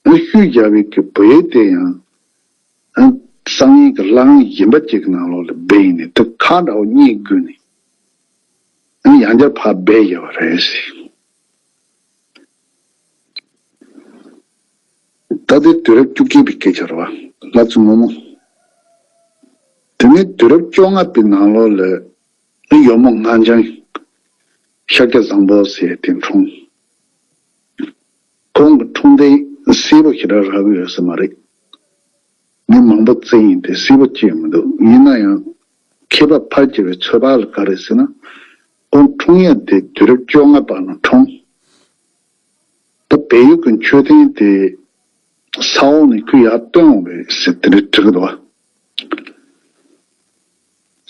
ཨ་བཤུས་རྒྱག་པའི་གི་བོད་ཡིག་དེ་ཡང་ཨ་གསང་བའི་གི་ལྷ་ཁང་གཞན་པ་ཅིག་གི་ནང་ལོགས་ལ་སྦས་ཡིན་ནས། དེ་ཁག་འདྲ་བོ་རྙེད་དགོས་ནས་ཨ་ཡང་བསྐྱར་ཕར་སྦས་བཞག་པ་རེད་ཟེར། ད་ལྟའི་དུས་རབས་བཅུ་གཅིག་པའི་སྐད་ཆ་རེད་བ། ལྷ་བཙུན་མོ་མོ། དེ་ནས་དུས་རབས་བཅོ་ལྔ་པའི་ནང་ལོགས་ལ་ཡོལ་མོ་སྔགས་འཆང་ཤཱཀྱ་བཟང་པོ་ཟེར་དེ་འཁྲུངས། ཁོང་གི་འཁྲུངས་རྟེན་སེར་པོ་ཞེ་དྲག་རག་གི་ཡོད་ས་མ་རེད། མི་མང་པོ་བརྩིས་ཡིན་ཏེ་སེར་པོ་སྐྱེས་མི་འདུག། ཡིན་ན་ཡང་མཁས་པ་ཕལ་ཆེ་བའི་ཚོད་དཔག་ལ་ག་རེ་ཟེར་ན། ཁོང་འཁྲུངས་ཡ་དེ་དུས་རབས་བཅོ་ལྔ་པ་ན་འཁྲུངས། ད་བལ་ཡུལ་གྱི་མཆོད་རྟེན་དེ་ས་འོག་ནས་ཁོས་ཡར་བཏོན་འོང་བས་ཟེར་དེ་འདྲ་བྲིས་ཀྱི་འདུག་བ།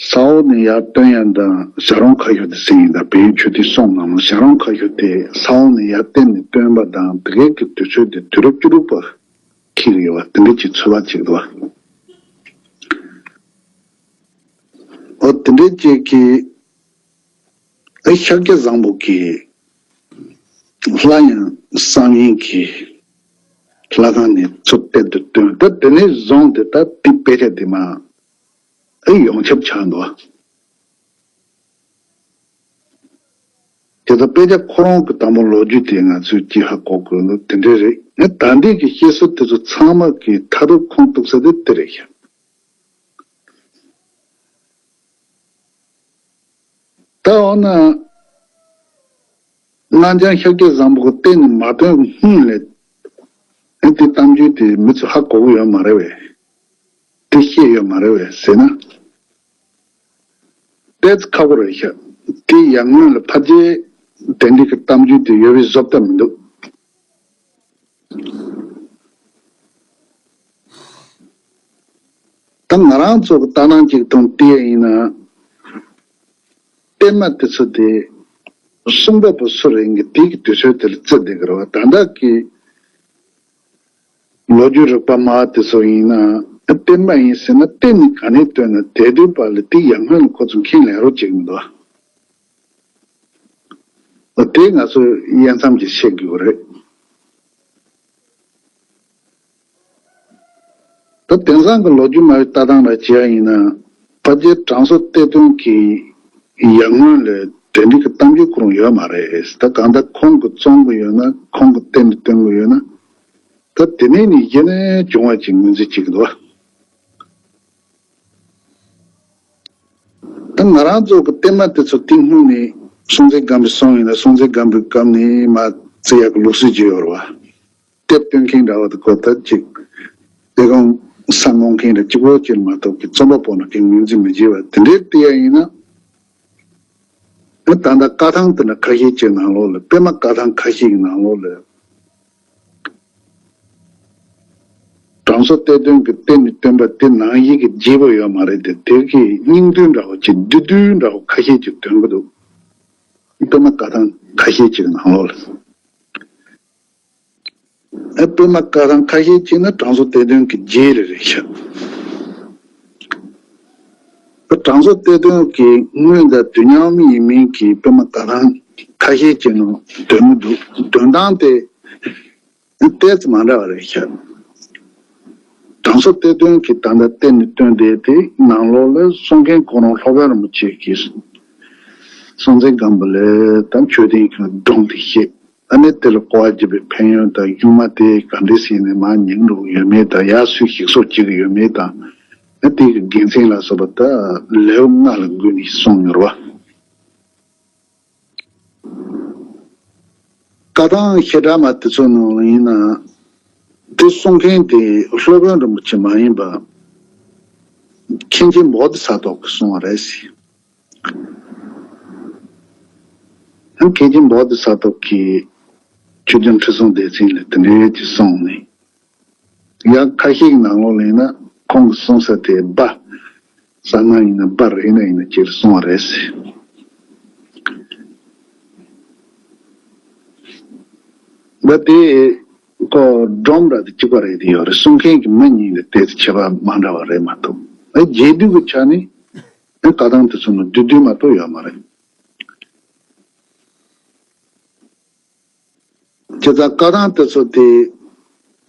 ས་འོག་ནས་ཡར་བཏོན་ཡ་དང་བྱ་རུང་ཁ་ཤོར་དེ་ཟེར་ཡིན། ད་བལ་ཡུལ་མཆོད་རྟེན་གསུམ་ནང་ལ་བྱ་རུང་ཁ་ཤོར་དེ་ས་འོག་ནས་ཡར་བཏོན་ནས་བཏོན་པ་དང་དེ་གའི་གི་དུས་ཚོད་དེ་དུས་རབས་བཅུ་དྲུག་པ་འཁེལ་ཡོད་བ། དེ་འདྲ་ཅིག་ཚོད་དཔག་བྱེད་ཀྱི་འདུག་བ། འོ་དེ་འདྲ་ཅིག་གིས། ཨ་ཤཱཀྱ་བཟང་པོ་གིས་སླར་ཡང་བསམ་ཡས་ཀྱི་ལྷ་ཁང་ནས་ཚུར་གཏེར་དུ་བཏོན། ད་དེ་ནས་བཟུང་སྟེ་ད་དེ་དཔེ་ཆ་དེ་མར་ཨ་ཡོངས་ཁྱབ་ཆགས་འདུག། དེ་ལྟར་དཔེ་ཆ་ཁོ་རང་གི་དང་པོ་ལོ་རྒྱུས་དེ་ང་ཚོས་ཅིག་ཧ་གོ་དགོས་ནོ་དེ་འདྲ་རེད། ཨ་ད་ལྟའི་གི་བཤད་སྲོལ་དེ་ཚོ་ཚང་མ་གི་མཐའ་སྟོབས་ཁུངས་གཏུགས་ས་དེ་དེ་རེད་ཤག། ད་འོ་ན། སྔགས་འཆང་ཤཱཀྱ་བཟང་པོ་གི་གཏེར་ནས་མ་བཏོན་སྔོན་ལ། ཨེ་དེ་གཏམ་རྒྱུད་དེ་མི་ཚོ་ཧ་གོ་གི་ཡོད་མ་རེད་བས། དེ་ཤེས་ཡོད་མ་རེད་བས་ཟེར་ན། ཏོག་ཙམ་ཁག་པོ་རེད་ཤག། དེ་ཡར་སྔོན་ལ་ཕལ་ཆེར་དེ་འདྲའི་གི་གཏམ་རྒྱུད་དེ་ཡོད་པའི་བཟོ་ལྟ་མི་འདུག། ད་ང་རང་ཚོ་གི་ལྟ་སྟངས་ཅིག་དང་བལྟས་ཡིན་ན། གཏེར་མ་དེ་ཚོ་དེ་གསུང་པ་པོ་སུ་རེད་གི་དེ་གི་དུས་ཚོད་དེ་ལ་བརྩི་བསྡད་ཀྱི་རེད་བ། ད་ལྟ་གི་ལོ་རྒྱུས་རིག་པ་མ་དེ་ཚོ་ཡིན་ན་གཏེར་མ་ཡིན་ཟེར་ན་གཏེར་ནས་ག་ནས་བཏོན་ན་དེ་དུས་པ་ལ་དེ་ཡར་སྔོན་ལ་ཁོ་ཚོ་མཁྱེན་ལེན་རོགས་བྱེད་ཀྱི་མི་འདུག་བ། དེ་ང་ཚོས་དབྱེ་མཚམས་ཀྱིས་ཕྱེ་དགོས་རེད། ད་དེང་སང་གི་ལོ་རྒྱུས་མ་ལྟ་སྟངས་ལ་བྱས་ཡིན་ན། ཕལ་ཆེར་དྲང་སྲོང་གཏེར་སྟོན་གྱི་ཡར་སྔོན་ལ་དེ་འདྲའི་གི་གཏམ་རྒྱུད་ཁོ་རང་ཡོད་མ་རེད། ད་གང་ལྟར་ཁོང་གིས་བཙོང་གི་ཡོད་ན་ཁོང་གིས་གཏེར་ནས་བཏོན་གི་ཡོད་ན། ད་དེ་ནས་ནི་གཞི་ནས་བྱུང་བ་ཅིག་ངོས་འཛིན་བྱེད་ཀྱི་འདུག་བ། ད་ང་རང་ཚོ་གི་གཏེར་མ་དེ་ཚོ་དེ་སྔོན་ནས་སྲོང་བཙན་སྒམ་པོའི་གསུང་ཡིན་ན་སྲོང་བཙན་སྒམ་པོའི་སྐབས་ནས་མར་བརྩི་ཡག་གི་ལུགས་སྲོལ་ཅིག་ཡོད་རེད་བ། གཏེར་སྟོན་མཁན་འདྲ་བོ་དེ་ཁོ་ད་ཅིག་དེ་གང་ས་ངོ་མཁན་འདྲ་གཅིག་པོ་ཅིག་མ་གཏོགས་ཀྱི་རྩོམ་པ་པོ་ནང་གི་ངོས་འཛིན་མི་བྱེད་པ་དེ་འདྲའི་བལྟས་ཡ་ཡིན་ན། ད་ལྟ་བཀའ་ཐང་དེ་འདྲ་ཁ་ཤས་ཅིག་ནང་ལོགས་ལ་པད་མ་བཀའ་ཐང་ཁ་ཤས་ཀྱི་ནང་ལོགས་ལ། དྲང་སྲོང་གཏེར་སྟོན་གྱི་གཏེར་ནས་བཏོན་པ་དེ་ནང་བཞིན་གྱི་བརྗེ་པོ་ཡོད་མ་རེད་དེ། དེ་གི་སྙིང་བསྡུས་འདྲ་བོ་ཅིག་བསྡུས་བསྡུས་འདྲ་བོ་ཁ་ཤས་ཅིག་ཐོན་གྱི་འདུག། པད་མ་བཀའ་ཐང་ཁ་ཤས་ཅིག་ནང་ལོགས་ལ། ཨ་པད་མ་བཀའ་ཐང་ཁ་ཤས་ཅིག་ནི་དྲང་སྲོང་གཏེར་སྟོན་གྱི་རྗེས་རེད་རེད་ཤག། དྲང་སྲོང་གཏེར་སྟོན་གྱི་སྔོན་དང་དུས་མཉམ་ཡིན་མིན་གྱི་པད་མ་བཀའ་ཐང་ཁ་ཤས་ཅིག་ནང་དོན་འདུག། དོན་སྟངས་དེ་ཏོག་ཙམ་མ་འདྲ་བ་རེད་ཤག། དྲང་སྲོང་གཏེར་སྟོན་གྱིས་ད་ལྟ་གཏེར་ནས་བཏོན་བསྡད་དེ་ནང་ལོགས་ལ་གསུང་མཁན་ཁོ་རང་སློབ་དཔོན་རིན་པོ་ཆེ་གིས་སྲོང་བཙན་སྒམ་པོ་ལ་ད་མཆོད་རྟེན་གྱི་སྒྲུང་དེ་བཤད། ཨ་ནི་དེ་ལ་གོ་བ་བརྒྱབ་པའི་ཕན་ཡོན་དང་གཞུག་མ་དེ་ག་འདྲས་བྱས་ནས་མར་ཉམས་འགྲོ་གི་ཡོད་མེད་དང་ཡར་སུས་ཞིག་གསོ་བྱེད་ཀྱི་ཡོད་མེད་དང་། ཨ་དེ་གི་དགེ་མཚན་ལ་སོགས་པ་ད་ལེའུ་ལྔ་ལ་བགོས་ནས་གསུངས་ཡོད་རེད་བ། བཀའ་ཐང་བཤད་གྲྭ་མ་དེ་ཚོ་ནང་ཡིན་ན། དེ་གསུང་མཁན་དེ་སློབ་དཔོན་རིན་པོ་ཆེ་མ་ཡིན་པ། མཁན་ཆེན་བོ་དྷི་ས་ཏྭ་གིས་གསུངས་པ་རེད་ཟེར། མཁན་ཆེན་བོ་དྷི་ས་ཏྭ་གིས་ཆོས་རྒྱལ་ཁྲི་སྲོང་ལྡེ་བཙན་ལ་དེ་འདྲའི་ཅིག་གསུངས་ནས། ཡང་ཁ་ཤས་ཀྱི་ནང་ལོགས་ལ་ཡིན་ན་ཁོང་གི་གསུང་ས་དེ་སྦ། ས་ན་ཡིན་ན་སྦ་རེད། ཡིན་ན་ཡིན་ན་ཅིག་གསུངས་པ་རེད་ཟེར། འདི་དེ་ཁོ་སྒྲུང་འདྲ་དེ་གཅིག་པ་རེད་དེ་ཡོད་རེད། གསུང་མཁན་གྱི་མི་གཉིས་ལ་དེ་ཁྱད་པར་མ་འདྲ་བ་རེད་མ་གཏོགས། ཨ་རྒྱས་བསྡུས་ཀྱི་ཆ་ནས་ ཨེ་བཀའ་ཐང་དེ་ཚོ་ནང་བསྡུས་བསྡུས་མ་གཏོགས་ཡོད་མ་རེད། བྱས་ཙང་བཀའ་ཐང་དེ་ཚོ་དེ་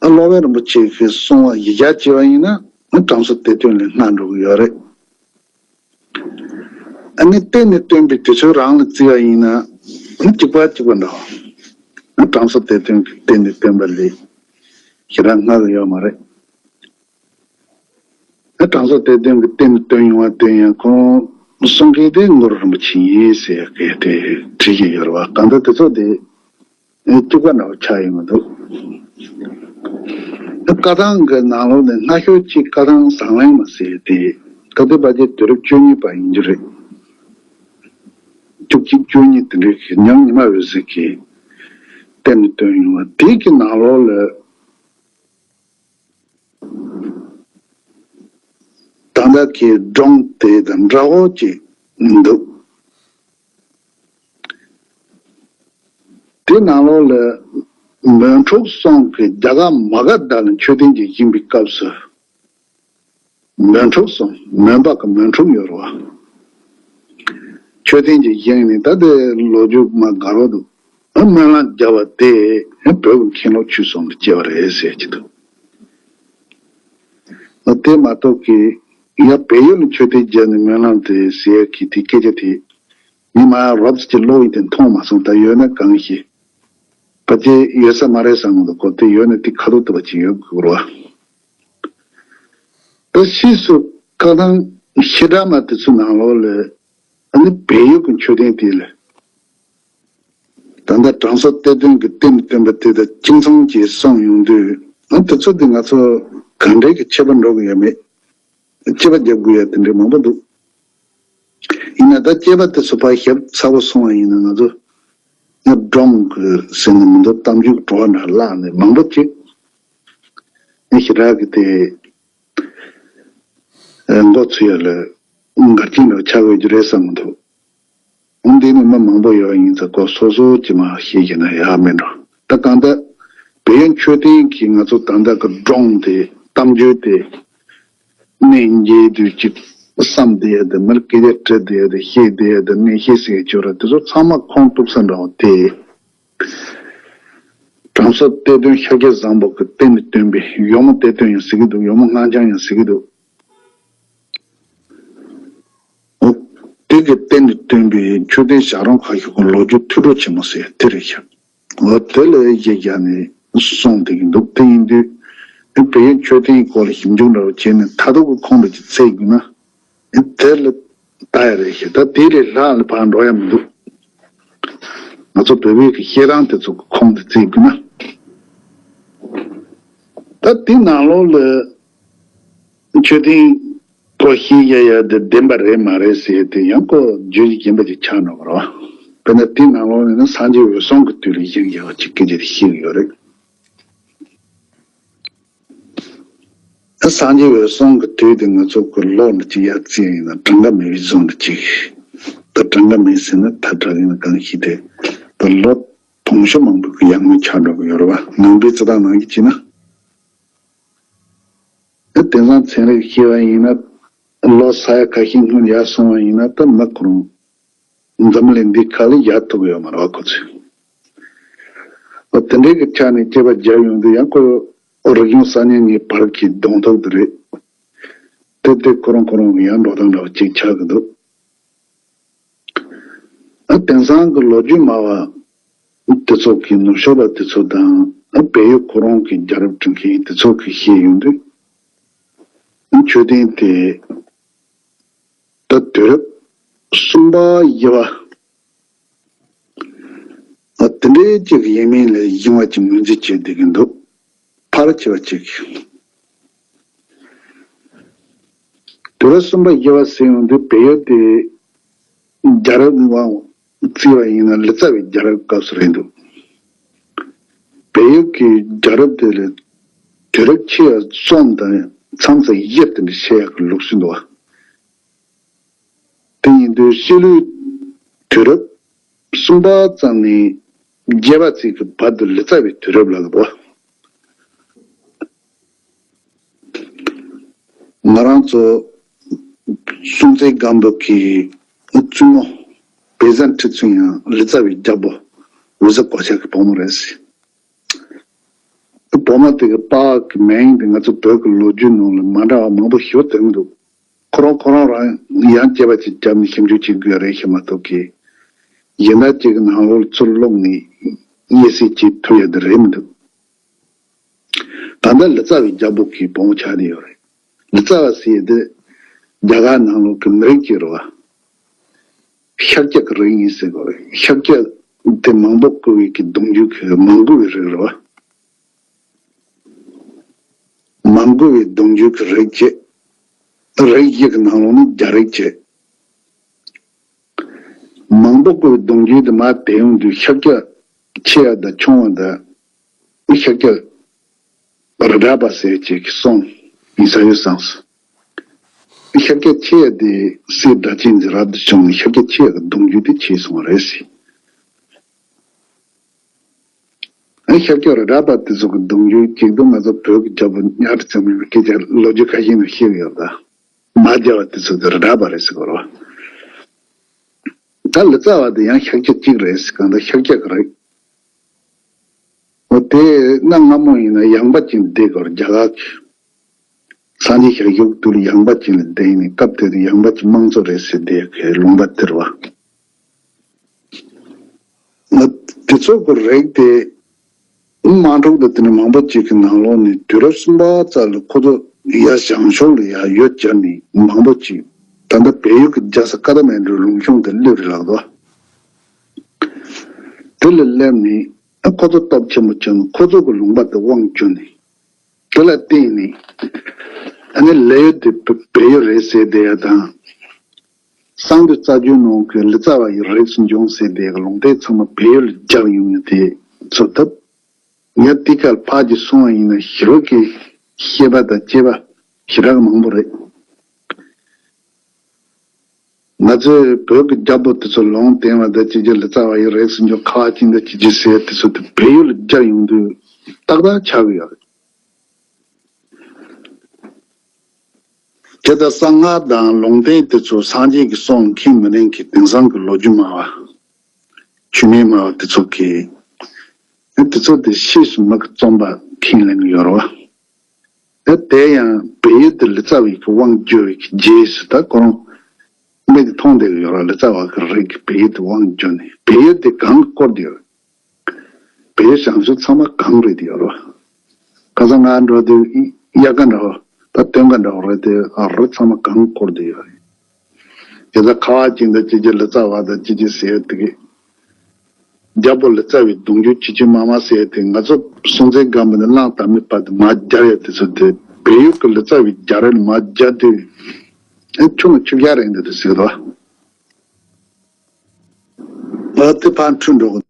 ཨ་སློབ་དཔོན་རིན་པོ་ཆེ་གིས་གསུངས་པ་ཡིག་བརྒྱ་བྱས་པ་ཡིན་ན་ཨ་དྲང་སྲོང་གཏེར་སྟོན་ལས་སྔ་འགྲོ་གི་ཡོད་རེད། ཨ་ནི་གཏན་ནས་བཏོན་པའི་དུས་ཚོད་རང་ལ་བརྩིས་པ་ཡིན་ན་ཨ་གཅིག་པ་གཅིག་པ་འདྲ་བ། ཨ་དྲང་སྲོང་གཏེར་སྟོན་གྱིས་གཏན་ནས་བཏོན་པ་ལས་ཞེ་དྲག་སྔ་གི་ཡོད་མ་རེད། ཨ་དྲང་སྲོང་གཏེར་སྟོན་གྱིས་གཏན་ནས་བཏོན་མྱོང་བ་དེ་ཡང་ཁོང་གསུང་མཁན་དེ་གུ་རུ་རིན་པོ་ཆེ་ཡིན་ཟེར་གི་དེ་བྲིས་ཀྱི་ཡོད་རེད་བ། གང་ལྟར་དེ་ཚོ་དེ་ཨ་གཅིག་པ་འདྲ་བ་ཆགས་ཡོང་གི་འདུག་ཨ་བཀའ་ཐང་གི་ནང་ལོགས་ནས་སྔ་ཤོས་གཅིག་བཀའ་ཐང་བཟང་གླིང་མ་ཟེར་དེ་ཀ་ཏི་པ་ཇའི་དུས་རབས་བཅུ་གཉིས་པ་ཡིན་རྒྱུ་རེད། བཅུ་གཅིག་བཅུ་གཉིས་དེ་འདྲའི་གི་ཉང་ཉི་མ་འོད་ཟེར་གྱིས་གཏན་ནས་བཏོན་ཡོང་བ་དེ་གི་ནང་ལོགས་ལ། ད་ལྟ་གི་སྒྲུང་དེ་དང་འདྲ་བོ་ཅིག་འདུག་དེ་ནང་ལོགས་ལ་མོན་ཕྲུག་གསུམ་གྱིས་རྒྱ་གར་མ་ག་དྷ་ལ་མཆོད་རྟེན་ཅིག་བཞེངས་པའི་སྐབས་སུ། མོན་ཕྲུག་གསུམ། མོན་པ་གི་མོན་ཕྲུག་ཡོད་རེད་བ། མཆོད་རྟེན་ཅིག་བཞེངས་ནས་ད་དེ་ལོ་རྒྱུས་མ་དགའ་རོགས་འདུག་ཨ་སྨོན་ལམ་བརྒྱབ་པ་དེ་ཨ་བོད་ཀྱི་མཁན་སློབ་ཆོས་གསུམ་ལ་སྐྱེས་པ་རེད་ཟེར་གྱི་འདུག་ཨ་དེ་མ་གཏོགས་ཀྱི་ཡ་བལ་ཡུལ་ལ་མཆོད་རྟེན་བརྒྱབ་ནས་སྨོན་ལམ་དེ་ཟེར་གྱི་དེ་སྐད་ཆ་དེ་ངས་མ་རབས་ཀྱི་ཀློག་ཡིན་དེ་མཐོང་མ་སོང་། ད་ཡོད་ན་གང་ཤེས། ཕལ་ཆེར་ཡོད་ས་མ་རེད་བསམ་གི་འདུག་གོ། དེ་ཡོད་ན་དེ་ཁ་ཐུག་ཐུབ་པ་ཅིག་ཡོད་དགོས་རེད་བ། ད་ཕྱིས་སུ་བཀའ་ཐང་བཤད་གྲྭ་མ་དེ་ཚོའི་ནང་ལོགས་ལ་ཨ་ནི་བལ་ཡུལ་གྱི་མཆོད་རྟེན་དེ་ལ་ད་ལྟ་དྲང་སྲོང་གཏེར་སྟོན་གྱིས་གཏན་ནས་བཏོན་པ་དེ་དང་གཅིག་མཚུངས་ཀྱིས་གསུངས་ཡོང་དུས་ཨ་དེ་ཚོ་དེ་ང་ཚོ་ག་འདྲའི་གི་ཆད་པ་འགྲོ་གི་ཡོད་མེད། དཔྱད་པ་རྒྱབ་དགོས་ཡ་དེ་འདྲའི་མང་པོ་འདུག་ཡིན་ན་ད་དཔྱད་པ་དེ་ཚོ་ཕར་ཞིབ་ཚགས་པོ་སོང་བ་ཡིན་ན་ང་ཚོ་ཡང་སྒྲུང་གི་ཟེར་ན་མི་འདུག་གཏམ་རྒྱུད་ཀྱི་བྲོ་བ་འདྲ་བརླག་ནས་མང་པོ་ཅིག་ཡང་ཞེ་དྲག་གི་དེ་མགོ་ཚོས་ཡ་ལ་འགལ་རྐྱེན་འདྲ་ཆགས་འོས་རྒྱུ་རེད་བསམ་གི་འདུག་འོན་ཏེ་ནི་མི་མང་པོ་ཡོད་ཡིན་ཙང་ཁོ་སོ་སོ་ཅི་མ་ཤེས་ཀྱི་ན་ཡག་མེད་འགྲོ། ད་གང་ལྟར་བལ་ཡུལ་མཆོད་རྟེན་གྱི་ང་ཚོ་ད་ལྟ་གི་སྒྲུང་དེ་གཏམ་རྒྱུད་དེ་གནས་མཇལ་དུས་ཅིག་བསམ་བསྡད་ཡ་དེ་མིར་སྐད་ཆ་དྲི་བསྡད་ཡ་དེ་བཤད་བསྡད་ཡ་དེ་གནས་བཤད་ཟེར་ཡ་ཅོ་ར་དེ་ཚོ་ཚང་མ་ཁུངས་གཏུགས་ས་འདྲ་བ་དེ། དྲང་སྲོང་གཏེར་སྟོན་ཤཱཀྱ་བཟང་པོ་གི་གཏན་ནས་བཏོན་པའི་ཡོལ་མོ་གཏེར་སྟོན་ཡང་ཟེར་གི་འདུག་ཡོལ་མོ་སྔགས་འཆང་ཡང་ཟེར་གི་འདུག་འོ། དེ་གི་སྟེང་དུ་བཏོན་པའི་མཆོད་རྟེན་བྱ་རུང་ཁ་ཤོར་གྱི་ལོ་རྒྱུས་ཐོས་གྲོལ་ཆེན་མོ་ཟེར་དེ་རེད་ཤག་འོ་དེ་ལ་གཞི་བཞག་ནས་གསུངས་བསྡད་ཀྱི་འདུག་དེ་ཡིན་དུས་བལ་ཡུལ་མཆོད་རྟེན་སྐོར་ལ་ཞིབ་འཇུག་འདྲ་བོ་བྱས་ནས་མཐར་ཐུག་གི་ཁུངས་འདྲ་ཅིག་བཙལ་དགོས་ན་དེ་ལ་ལྟ་ཡ་རེད་ཤག་ད་དེ་ལས་ལྷག་ལ་ཕར་འགྲོ་ཡ་མི་འདུག་ང་ཚོ་བོད་བོད་ཀྱི་བཤད་སྟངས་དེ་ཚོ་གི་ཁུངས་དེ་བཙལ་དགོས་ན། ད་དེ་ནང་ལོགས་ལ། མཆོད་རྟེན་སྐོར་ཞིག་ཡ་ཡ་དེ་བདེན་པ་རེད་མ་རེད་ཟེར་དེ་ཡང་ཁོ་བརྗོད་གཞི་རྒན་པ་ཅིག་ཆགས་འགྲོ་བ་རེད་བ། དཔེར་ན་དེ་ནང་ལོགས་ནས་ན་སངས་རྒྱས་འོད་སྲུང་གི་དུས་ལ་བཞེངས་ཡོད་པ་ཅིག་སྐད་ཆ་དེ་བཤད་ཀྱི་ཡོད་རེད། ཨ་སངས་རྒྱས་འོད་སྲུང་གི་དུས་དེ་ང་ཚོ་གི་ལོ་འདི་ཅིག་ཡར་བརྩིས་ཡིན་ན་གྲངས་ཀ་མེད་པའི་བཟོ་འདྲ་ཅིག་ད་གྲངས་ཀ་མེད་ཟེར་ན་ཐལ་དྲགས་ཡིན་ན་གང་ཞིག་དེ་ད་ལོ་དུང་ཕྱུར་མང་པོ་གི་ཡར་སྔོན་ཆགས་འགྲོ་གི་ཡོད་རེད་བ། ནང་པའི་རྩི་ཐང་ནང་གི་བྱས་ན། དེང་སང་ཚན་རིག་ཤེས་པ་ཡིན་ན་ལོ་ས་ཡ་ཁ་ཤས་སྔོན་ཡར་སོང་བ་ཡིན་ན་ད་མི་ཁོ་རང་འཛམ་གླིང་འདི་ཁ་ལ་ཡར་ཐུག་ཡོད་མ་རེད་བ་ཁོ་ཚོས། འོ་དེ་འདྲའི་གི་ཆ་ནས་དཔྱད་པ་རྒྱག་ཡོང་དུས་ཡང་ཁོ་རིག་གཞུང་གསར་རྙིང་གཉིས་བར་གྱི་གདོང་ཐུག་དེ་རེད། དེ་དེ་ཁོ་རང་ཁོ་རང་ཡང་འགྲོ་སྟངས་འདྲ་བ་ཅིག་ཆགས་ཀྱི་འདུག་ཨ་དེང་སང་གི་ལོ་རྒྱུས་སྨྲ་བ་དེ་ཚོ་གི་ནུབ་ཕྱོགས་པ་དེ་ཚོ་དང་ཨ་བལ་ཡུལ་ཁོ་རང་གི་རྒྱལ་རབས་སྒྲིག་མཁན་དེ་ཚོ་གི་བཤད་ཡོང་དུས་མཆོད་རྟེན་དེ་ད་དུས་རབས་གསུམ་པ་བཞི་པ་ཨ་དེ་འདྲའི་ཅིག་ཡིན་མིན་ལ་ཡིན་པ་ཅིག་ངོས་འཛིན་བྱེད་བསྡད་ཀྱི་འདུག་ཕལ་ཆེ་བ་ཅིག་དུས་རབས་གསུམ་པ་བཞི་པ་ཟེར་ཡོང་དུས་བལ་ཡུལ་དེ་རྒྱལ་རབས་ནི་བ་བརྩིས་པ་ཡིན་ན་ལི་ཙཱ་བའི་རྒྱལ་རབས་སྐབས་སུ་རེད་འདུག་བལ་ཡུལ་གྱི་རྒྱལ་རབས་དེ་ལས་དུས་རབས་ཕྱེད་ཀ་གསུམ་དང་མཚམས་མཚམས་བཞི་དེ་འདྲ་བཤད་ཡག་གི་ལུགས་སྲོལ་འདུག་བ། དེ་ཡིན་དུས་སྤྱི་ལོའི་དུས་རབས་གསུམ་པ་ཙམ་ནས་བརྒྱད་པ་ཚིག་གི་བར་དུ་ལི་ཙཱ་བའི་དུས་རབས་ལ་གོ། ང་རང་ཚོ་ སྲོང་བཙན་སྒམ་པོ་གི་བཙུན་མོ་བེ་ཛ་ཁྲི་བཙུན་ཡང་ལི་ཙཱ་བའི་རྒྱལ་པོ་འོད་ཟེར་ཀོ་ཆ་གི་བུ་མོ་རེད་ཟེར། བུ་མོ་དེ་གི་པཱ་གི་མིང་དེ་ང་ཚོ་བོད་ཀྱི་ལོ་རྒྱུས་ནང་ལ་མ་འདྲ་བ་མང་པོ་ཞིག་ཐོན་འདུག་ཁོ་རང་ཁོ་རང་རང་ཡང་དཔྱད་པ་ཅིག་བརྒྱབ་ནས་ཞིབ་འཇུག་བྱེད་དགོས་རེད་ཤེས་མ་གཏོགས་ཀྱི། གཞན་དག་ཅིག་གི་ནང་ལོགས་ཚུར་ཀློག་ནས་མངོན་གསལ་བྱེད་ཐུབ་ཡ་དེ་རེད་མི་འདུག་ད་ལྟ་ལི་ཙཱ་བའི་རྒྱལ་པོ་གི་བུ་མོ་ཆགས་བསྡད་ཡོད་རེད། ལི་ཙཱ་བ་ཟེར་ཡ་དེ་རྒྱ་གར་ནང་ལོགས་ཀྱི་མི་རིགས་ཅིག་རེད་བ། ཤཱཀྱ་གི་རིགས་ཡིན་ཟེར་དགོས་རེད། ཤཱཀྱ་དེ་མང་པོ་བཀུར་བའི་གི་གདུང་རྒྱུད་ཀྱི་མང་བཀུར་བའི་རིགས་རེད་བ། མང་བཀུར་བའི་གདུང་རྒྱུད་ཀྱི་རིགས་བྱས། རིགས་བཞི་གི་ནང་ལོགས་ནས་རྒྱལ་རིགས་བྱས། མང་པོ་བཀུར་བའི་གདུང་རྒྱུད་དེ་མར་དེད་ཡོང་དུས་ཤཱཀྱ་ཆེ་བ་དང་ཆུང་བ་དང་། ཤཱཀྱ་རི་བྲག་པ་ཟེར་བྱས་ཀྱི་སོང་ཡིན་ས་ཡོད་བསམས། ཤཱཀྱ་ཆེ་བ་དེ་སྲས་སྒྲ་གཅན་འཛིན་རབ་ཏུ་བྱུང་ནས་ཤཱཀྱ་ཆེ་བ་གི་གདུང་རྒྱུད་དེ་ཆད་སོང་བ་རེད་ཟེར། ཨ་ཤཱཀྱ་རི་བྲག་པ་དེ་ཚོ་གི་གདུང་རྒྱུད་གཅིག་ཏུ་ང་ཚོ་བོད་ཀྱི་རྒྱལ་པོ་གཉའ་ཁྲི་བཙན་པོའི་སྐད་ཆ་ལོ་རྒྱུས་ཁ་ཤས་ནང་བཤད་ཀྱི་ཡོད་ད། མར་རྒྱབ་པ་དེ་ཚོ་དེ་རི་བྲག་པ་རེད་ཟེར་གོ་རོ། ད་ལི་ཙཱ་བ་དེ་ཡང་ཤཱཀྱ་གཅིག་རེད་ཟེར་གང་ལྟར་ཤཱཀྱ་གི་རེད། འོ་དེ་གནའ་སྔ་མོ་ཡིན་ན་ཡངས་པ་ཅན་བསྡད་དགོས་རྒྱ་གར་གྱི། སངས་རྒྱས་ཞལ་བཞུགས་དུས་ལ་ཡངས་པ་ཅན་ལ་བསྡད་ཡིན་ནས་སྐབས་དེ་དུས་ཡངས་པ་ཅན་དམངས་གཙོ་རེད་ཟེར་བསྡད་ཡོད་མཁན་ལུང་པ་དེ་རེད་བ། ང་དེ་ཚོ་གི་རིགས་དེ་དམག་འཁྲུག་དང་དེ་ནས་མང་པོ་ཅིག་གི་ནང་ལོགས་ནས་དུས་རབས་གསུམ་པ་ཙམ་ལ་ཁོ་ཚོ་ཡར་བྱང་ཕྱོགས་ལ་ཡར་ཡུལ་གྱར་ནས་མང་པོ་ཅིག་ད་ལྟ་བལ་ཡུལ་གྱི་རྒྱལ་ས་ཀ་ཐ་མན་ཌུའི་ལུང་གཤོང་དེ་སླེབས་རེད་ལགས་དོ། དེ་ལ་སླེབས་ནས་ཁོ་ཚོ་སྟོབས་ཆེན་པོ་བྱུང་ནས་ཁོ་ཚོ་གི་ལུང་པ་དེ་དབང་བསྒྱུར་ནས། དེ་ལ་བརྟེན་ནས་ཨ་ནི་ལི་ཡུལ་དེ་བལ་ཡུལ་རེད་ཟེར་བསྡད་ཡ་དང་། གསང་འདུས་རྩ་རྒྱུད་ནང་གི་ལི་ཙཱ་བ་ཡི་རིགས་སུ་འབྱུང་ཟེར་བསྡད་ཡ་གི་ལུང་བསྟན་ཚང་མ་བལ་ཡུལ་ལ་རྒྱག་ཡོང་ཡ་དེ་ཚོ་ཐུབ། ངས་དེ་གར་ཕར་གྱི་སོང་བ་ཡིན་ན་ཞི་བ་གི་བཤད་པ་དང་བཅས་པ་ཞེ་དྲག་མང་པོ་རེད། ང་ཚོས་བོད་ཀྱི་རྒྱལ་པོ་དེ་ཚོ་ལུང་བསྟན་པ་དང་བཅས་ཀྱི་ལི་ཙཱ་བ་ཡི་རིགས་སུ་འབྱུང་ཁ་བ་ཅན་དང་བཅས་ཀྱི་ཟེར་དེ་ཚོ་དེ་བལ་ཡུལ་ལ་རྒྱག་ཡོང་དུས་ཏག་ཏག་ཆགས་ཀྱི་ཡོད་རེད། དེ་ལྟར་གསང་སྔགས་དང་ལུང་བསྟན་དེ་ཚོ་སངས་རྒྱས་ཀྱི་གསུང་མཁྱེན་མི་ལེན་གྱི་དེང་སང་གི་ལོ་རྒྱུས་སྨྲ་བ། ཆོས་མིན་སྨྲ་བ་དེ་ཚོ་གིས། དེ་ཚོ་དེ་ཕྱིས་སུ་མི་གི་རྩོམ་པ་ཁས་ལེན་གྱི་ཡོད་རེད་བ། དེ་དེ་ཡང་བལ་ཡུལ་དུ་ལི་ཙཱ་བའི་གི་དབང་བསྒྱུར་བའི་གི་རྗེས་སུ་ད་ཁོ་རང་མིག་གིས་མཐོང་བསྡད་ཀྱི་ཡོད་རེད། ལི་ཙཱ་བ་གི་རིགས་ཀྱི་བལ་ཡུལ་དུ་དབང་བསྒྱུར་ནས་བལ་ཡུལ་དེ་གང་གི་སྐོར་དུ་ཡོད་རེད། བལ་ཡུལ་བྱང་ཕྱོགས་ཚང་མ་གངས་རེད་དེ་ཡོད་རེད། ཁ་སང་ང་འགྲོ་དུས་དབྱར་ཁ་འདྲ་བོ་ད་སྟོན་ཁ་འདྲ་བོ་རེད་དེ་རི་ཚང་མ་གངས་བསྐོར་དེ་ཡོད་རེད། དེ་ཚོ་ཁ་བ་ཅན་དང་བཅས་ཀྱི་ལི་ཙཱ་བ་དང་བཅས་ཀྱི་ཟེར་དེ་གི། རྒྱལ་པོ་ལི་ཙཱ་བའི་གདུང་རྒྱུད་ཆེ་ཆུང་དམའ་དམའ་ཟེར་དེ་ང་ཚོ་སྲོང་བཙན་སྒམ་པོ་ནས་གླང་དར་མའི་བར་དུ་མར་རྒྱབ་ཡ་དེ་ཚོ་དེ་བལ་ཡུལ་གྱི་ལི་ཙཱ་བའི་རྒྱལ་རབས་ལ་མར་རྒྱབ་དུས་ཨེ་ཆུང་ཆུང་རྒྱ་རེད་འདུག་དེ་ཟེར་གི་འདུག་ཨ་དེ་ཕར་འཁྲུལ་འགྲོ་གི།